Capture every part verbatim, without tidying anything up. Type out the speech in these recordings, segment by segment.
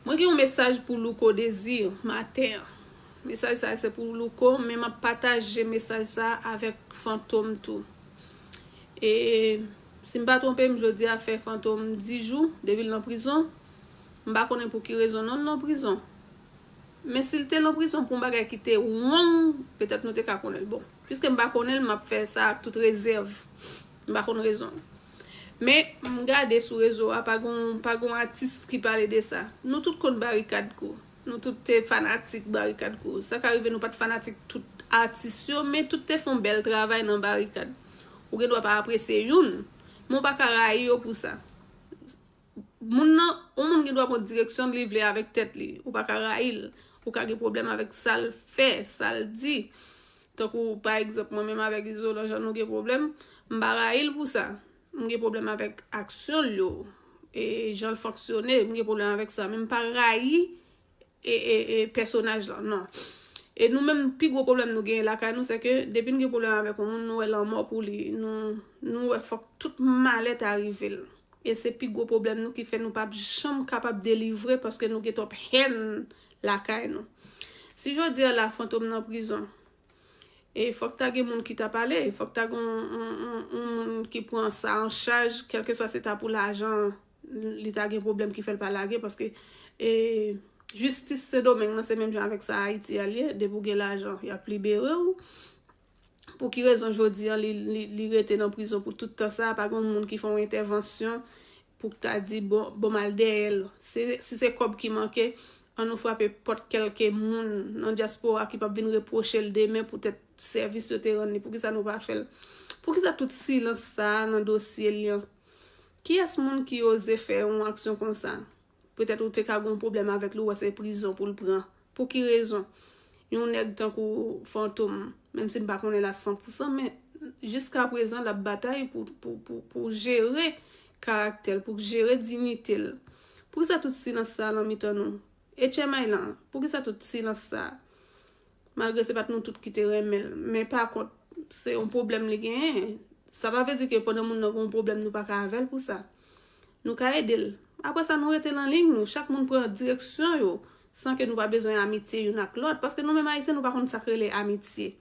Mwen gen yon mesaj pou Louko Désir maten an. Mesaj sa se pou Louko, men m ap pataje mesaj sa avèk Fantom tou. E si m pa twonpe m, jodi a fè Fantom dis jou depi l nan prizon. M pa konnen pou ki rezon non l nan prizon. Men si l te nan prizon pou yon bagay ki te wrong, petèt nou te ka konnen l. Bon, piske m pa konnen l, m ap fè sa ak tout rezèv. M pa konn rezon l. Men m gade sou rezo a, pa gon, pa gon atis ki pale de sa. Nou tout konn Barikad Crew. Nou tout te fanatik Barikad Crew. Sa ka rive nou pa t fanatik tout atis yo, men tout te fè yon bèl travay nan Barikad. Ou gen dwa pa apresye youn, men w pa ka rayi yo pou sa. Moun nan, yon moun gen dwa pran direksyon li vle avèk tèt li. Ou pa ka rayi l. Ou ka gen pwoblèm avèk sa l fè, sa l di. Tankou, pa egzanp, mwen menm avèk Izolan, jan nou gen pwoblèm, m pa rayi l pou sa. M gen pwoblèm avèk aksyon l yo, e jan l fonksyone, m gen pwoblèm avèk sa. Men m pa rayi e, e, e pèsonaj lan, non. E nou menm, pi gwo pwoblèm nou genyen lakay nou, se ke depi n gen pwoblèm avèk yon moun, nou wè lanmò pou li, nou, nou wè fòk tout malè ta rive l. E se pi gwo pwoblèm nou ki fè nou p ap janm kapab delivre paske nou gen twòp hèn lakay nou. Si jodi a la Fantom nan prizon, e fòk ta gen moun ki ta pale, fòk ta gen yon, yon, yon, yon moun ki pran sa an chaj, kèlkeswa se ta pou lajan, li ta gen pwoblèm ki fè l pa lage, paske, e, jistis Sendomeng nan se menm jan avèk sa Ayiti a l ye, depi w gen lajan, y ap libere w. Pou ki rezon jodi a li, li, li rete nan prizon pou tout tan sa, pa gen moun ki fè yon entèvansyon pou ta di, bon, bon, m al dèyè l. Se, si se kòb ki manke, an nou frape pòt kèlke moun nan dyaspora ki p ap vin repwoche l demen poutèt sèvis yo te rann li. Poukisa nou pa fè l? Poukisa tout silans sa a nan dosye li an? Kiyès moun ki oze fè yon aksyon konsa? Petèt ou te ka gen yon pwoblèm avèk li, ou wè se prizon pou l pran. Pou ki rezon? Yon nèg tankou Fantom, menm si m pa konnen l a san pou san, men jiska prezan l ap batay pou, pou, pou, pou jere karaktè l, pou jere diyite l. Poukisa tout silans sa a nan mitan nou? H M I lan, poukisa tout silans sa a? Malgre se pa t nou tout ki te renmen l. Men pa kont, se yon pwoblèm li genyen. Sa pa vle di ke pandan moun nan gen yon pwoblèm, nou pa ka avè l pou sa. Nou ka ede l. Apre sa, nou rete nan liy nou. Chak moun pran direksyon yo, san ke nou pa bezwen amitye youn ak lòt. Paske nou menm Ayisyen, nou pa konn sa k rele amitye.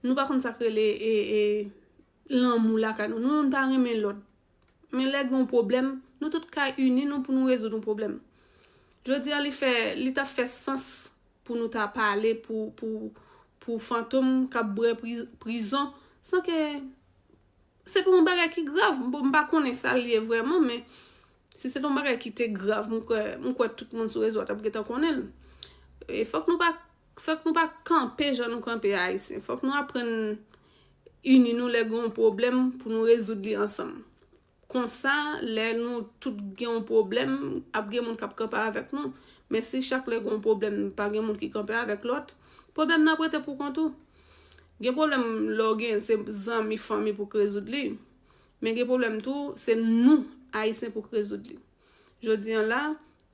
Nou pa konn sa k rele, e, e, lanmou lakay nou. Nou youn pa renmen lòt. Men lè gen yon pwoblèm, nou tout ka ini nou pou nou rezoud yon pwoblèm. Jodi a, li fè, li t ap fè sans pou nou ta pale pou, pou, pou Fantom k ap bwè pri-, prizon, san ke se pa yon bagay ki grav. Bon, m pa konnen sa l ye vrèman, men si se te yon bagay ki te grav, m kwè, m kwè tout moun sou rezo a t ap gentan konnen l. E fòk nou pa, fòk nou pa kanpe jan nou kanpe Ayisyen. Fòk nou aprann ini nou lè gen yon pwoblèm pou nou rezoud li ansanm. Konsa, lè nou tout gen yon pwoblèm, ap gen moun k ap kanpe avèk nou. Men si chak lè gen yon pwoblèm, pa gen moun ki kanpe avèk lòt, pwoblèm nan ap rete pou kont ou. Gen pwoblèm lè w gen se zanmi, fanmi pou k rezoud li. Men gen pwoblèm tou, se nou, Ayisyen, pou k rezoud li. Jodi a la,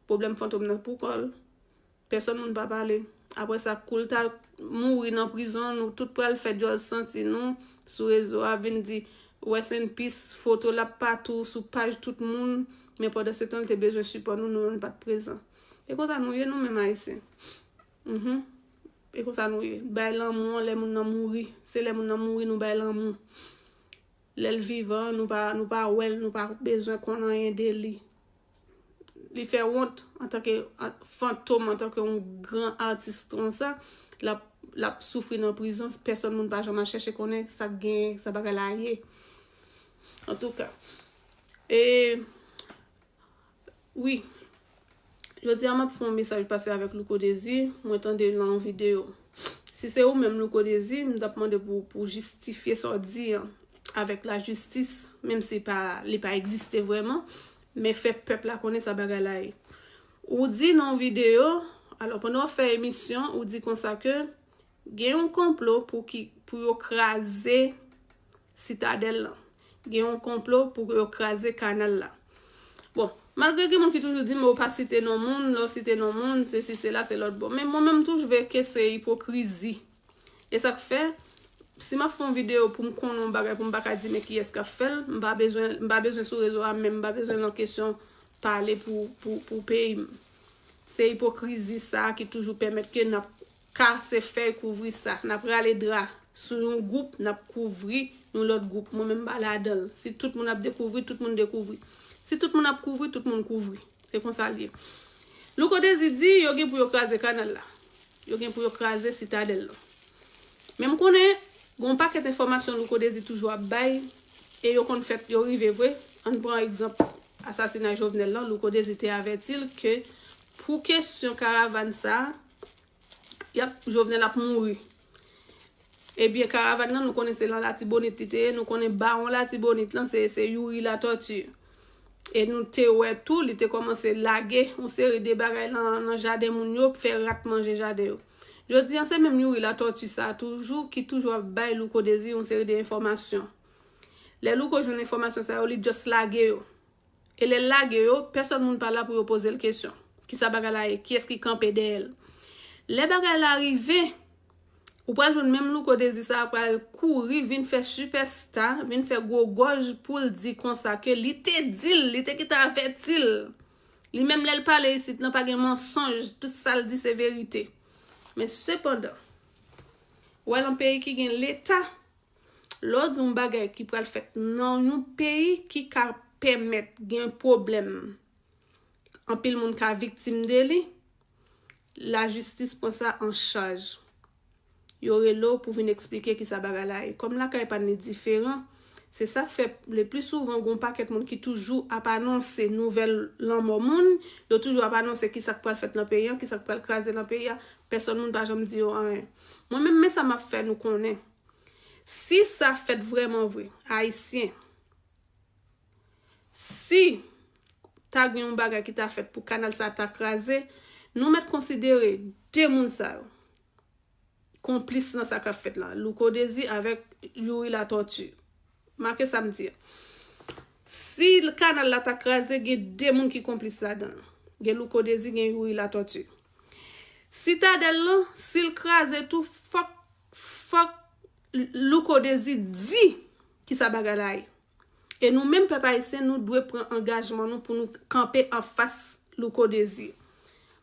pwoblèm Fantom nan pou kò l. Pèsòn moun pa pale. Apre sa, kou l ta mouri nan prizon, nou tout pral fè djòl santi nou sou rezo a, vin di, rest in peace, foto l ap patou sou paj tout moun, men pandan se tan, l te bezwen sipò nou, nou youn pa t prezan. E konsa nou ye, nou menm Ayisyen. Mhm. E konsa nou ye. Bay lanmou an, lè moun nan mouri. Se lè moun nan mouri, nou bay lanmou. Lè l vivan, nou pa, nou pa wè l, nou pa bezwen konn anyen de li. Li fè wont antanke, an, Fantom, antanke yon gran atis konsa, l ap, l ap soufri nan prizon, pèsòn moun pa janm al chèche konnen sa k genyen, sa bagay la ye. Antouka, e, wi, jodi a m ap fè yon mesaj pase avèk Louko Désir, mwen tande l nan yon videyo. Si se ou menm Louko Désir, m t ap mande pou, pou jistifye sa w di an avèk lajistis, menm si pa, li pa egziste vrèman, men fè pèp la konnen sa bagay la ye. Ou di nan yon videyo, alò, pandan w ap fè emisyon, ou di konsa ke gen yon konplo pou ki, pou yo kraze Sitadèl lan. Gen yon konplo pou yo kraze kanal la. Bon, malgre gen moun ki toujou di m, "Ou pa site non moun, lè w site non moun, se si, se la, se lòt bò." Men mwen menm tou, je veux que se ipokrizi. E sa k fè, si m ap fè yon videyo pou m konnen yon bagay, pou m pa ka di, "Men kiyès k ap fè l?" M pa bezwen, m pa bezwen sou rezo a, men m pa bezwen nan kesyon pale pou, pou, pou peyi m. Se ipokrizi sa a ki toujou pèmèt ke n ap kase fèy kouvri sa. N ap rale dra sou yon gwoup, n ap kouvri yon lòt gwoup. Mwen menm m pa ladan l. Si tout moun ap dekouvri, tout moun dekouvri. Si tout moun ap kouvri, tout moun kouvri. Se konsa l ye. Louko Dezi di yo gen pou yo kraze kanal la. Yo gen pou yo kraze sitadèl la. Men m konnen gen yon pakèt enfòmasyon Louko Dezi toujou ap bay e yo konn fèt, yo rive vre. Ann pran egzanp asasinay Jovenel lan, Louko Dezi te avèti l ke pou kesyon karavàn sa a, y ap, Jovenel ap mouri. Ebyen, karavàn nan, nou konnen se nan Latibonit li te ye, nou konnen bawon Latibonit lan, se, se Youri Latortue. E nou te wè tou, li te kòmanse lage yon seri de bagay nan, nan jaden moun yo, fè rat manje jaden yo. Jodi an, se menm Youri Latortue sa a toujou, ki toujou ap bay Louko Dezi yon seri de enfòmasyon. Lè Louko jwenn enfòmasyon sa yo, li just lage yo. E lè l lage yo, pèsòn moun pa la pou yo poze l kesyon. Kisa bagay la ye? Kiyès ki kanpe dèyè l? Lè bagay la rive, ou pral jwenn menm Louko Dezi sa a pral kouri vin fè sipèsta, vin fè gwo gòj pou l di konsa ke li te di l, li te gentan avèti l. Li menm lè l pale isit lan pa gen mansonj, tout sa l di se verite. Men sepandan, ou wè nan peyi ki gen leta, lè w di yon bagay ki pral fèt nan yon peyi ki ka pèmèt gen pwoblèm, anpil moun ka viktim de li, lajistis pran sa an chaj. Yo rele w pou vin eksplike kisa bagay la ye. Kòm lakay pa n li diferan, se sa k fè le pli souvan gen yon pakèt moun ki toujou ap anonse nouvèl lanmò moun, yo toujou ap anonse kisa k pral fèt nan peyi a, kisa k pral kraze nan peyi a, pèsòn moun pa janm di yo anyen. Mwen menm, men sa m ap fè nou konnen. Si sa fèt vrèman vre, Ayisyen, si ta gen yon bagay ki ta fèt pou kanal sa ta kraze, nou mèt konsidere de moun sa yo konplis nan sa k ap fèt la. Louko Dezi avèk Youri Latortue. Make sa m di a. Si kanal la ta kraze, gen de moun ki konplis ladan l. Gen Louko Dezi, gen Youri Latortue. Sitadèl lan, si l kraze tou, fòk, fòk Louko Dezi di kisa bagay la ye. E nou menm pèp ayisyen, nou dwe pran angajman nou pou nou kanpe anfas Louko Dezi.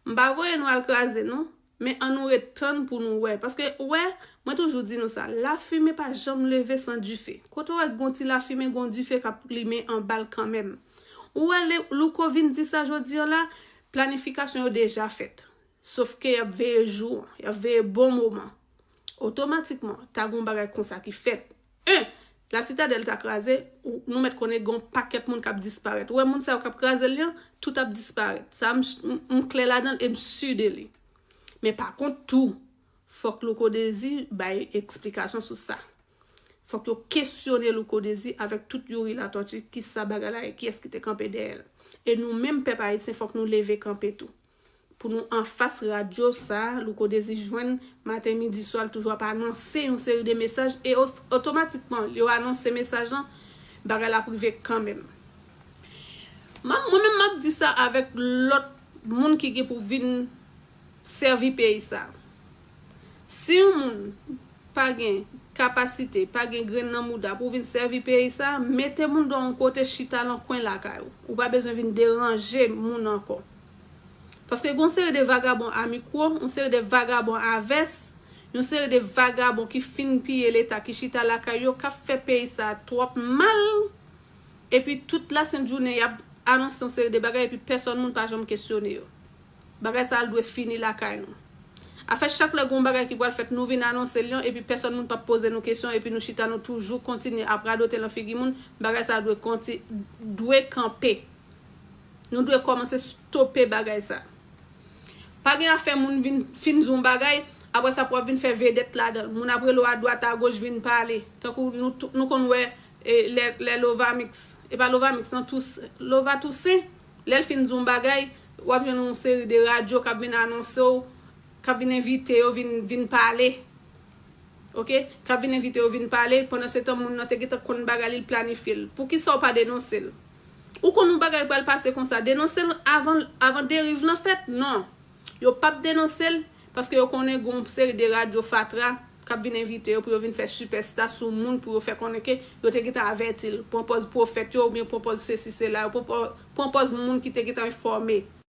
M pa voye nou al kraze non, men ann nou ret tann pou nou wè. Paske ou wè, mwen toujou di nou sa, lafimen pa janm leve san dife. Kote w wè gon ti lafimen, gon dife k ap limen anba l kanmenm. Ou wè lè Louko vin di sa jodi an la, planifikasyon yo deja fèt. Sof ke y ap veye jou an, y ap veye bon moman. Otomatikman, ta gen yon bagay konsa ki fèt. En, Lasitadèl ta kraze, ou, nou mèt konnen gen yon pakèt moun k ap disparèt. Ou wè moun sa yo k ap kraze l yo, tout ap disparèt. Sa m, m, m klè ladan l e m si de li. Men pa kont tou, fòk Louko Dezi bay eksplikasyon sou sa. Fòk yo kesyone Louko Dezi avèk tout Youri Latortue, kisa bagay la ye, kiyès ki te kanpe dèyè l. E nou menm pèp ayisyen, fòk nou leve kanpe tou. Pou nou anfas radyo sa, Louko Dezi jwenn maten, midi, swa, l toujou ap anonse yon seri de mesaj e o-, otomatikman, yo anonse mesaj lan, bagay la ap rive kanmenm. Mwen menm, m ap di sa avèk lòt moun ki gen pou vin sèvi peyi sa. Si yon moun pa gen kapasite, pa gen grenn nan mouda pou vin sèvi peyi sa, mete moun nan yon kote chita nan kwen lakay ou. Ou pa bezwen vin deranje moun ankò. Paske gen yon seri de vagabon a mikwo, yon seri de vagabon a vès, yon seri de vagabon ki fin piye Leta, ki chita lakay yo, k ap fè peyi sa twòp mal. Epi tout lasent jounen, y ap anonse yon seri de bagay, epi pèsòn moun pa janm kesyone yo. Bagay sa a dwe fini lakay nou. Afè chak lè gen yon bagay ki pral fèt, nou vin anonse l, epi pèsòn moun p ap poze nou kesyon, epi nou chita, nou toujou kontinye ap radote nan figi moun, bagay sa a dwe konti-, dwe kanpe. Nou dwe kòmanse stope bagay sa. Pa gen afè moun vin fin di yon bagay, apre sa pou w ap vin fè vedèt ladan l. Moun ap rele w adwat agoch vin pale. Tankou nou tou-, nou konn wè e, lè, lè Lovamix, e pa Lovamix, non, Tous-, Lova Toussaint, lè l fin di yon bagay, w ap jwenn yon seri de radyo k ap vin anonse w, k ap vin envite yo vin, vin pale. Oke? K ap vin envite yo vin pale, pandan se tan moun nan te gentan konn bagay li, l planifye l. Poukisa w pa denonse l? Ou konn yon bagay pral pase konsa, denonse l avan, avan deriv lan fèt? Non. Yo p ap denonse l, paske yo konnen gen yon seri de radyo fatra k ap vin envite yo pou yo vin fè sipèsta sou moun, pou yo fè konnen ke yo te gentan avèti l, pran pòz pwofèt yo, oubyen pran pòz sesi, sela, yo pran pò-, pran pòz moun ki te gentan enfòme.